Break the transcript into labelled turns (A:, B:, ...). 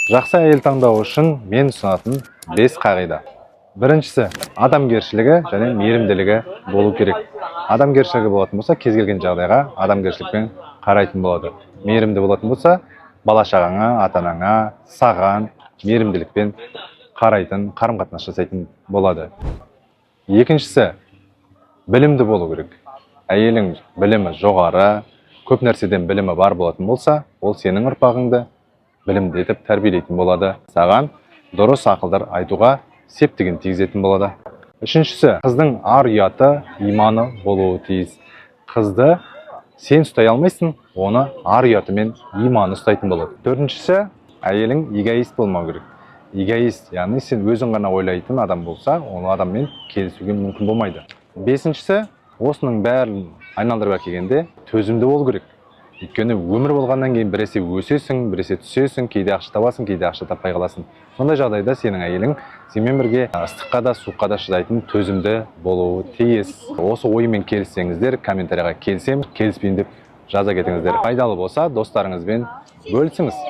A: Жақсы әйел таңдау үшін мен ұсынатын 5 қағида. Біріншісі: адамгершілігі және мейірімділігі болу керек. Адамгершілігі болатын болса, кез келген жағдайға адамгершілікпен қарайтын болады. Мейірімді болатын болса, бала шағаңа, ата анаңа, саған мейірімділікпен қарайтын, қарым қатынас жасайтын болады. Екіншісі: білімді болу керек. Әйелің білімі жоғары, көп нәрседен білімі бар болатын болса, ол сенің ұрпағыңды білімді етіп тәрбиелейтін болады, саған дұрыс ақылдар айтуға септігін тигізетін болады. Үшіншісі: қыздың ар ұяты, иманы болуы тиіс. Қызды сен ұстай алмайсың, оны ар ұяты мен иманы ұстайтын болады. Төртіншісі: әйелің эгоист болмау керек. Эгоист, яғни сен өзің ғана ойлайтын адам болса, ол адаммен келісуге мүмкін болмайды. Бесіншісі, осының бәрін айналдырып әкелгенде, төзімді болу керек. Өйткені өмір болғаннан кейін біресе өсесің, біресе түсесің, кейде ақша табасың, кейде ақша таппай қаласың. Сондай жағдайда сенің әйелің сенімен бірге ыстыққа да, суыққа да шыдайтын, төзімді болуы тиіс. Осы оймен келіссеңіздер, комментарийға «келісемін», «келіспеймін» деп жаза кетіңіздер. Пайдалы болса, достарыңызбен бөлісіңіз.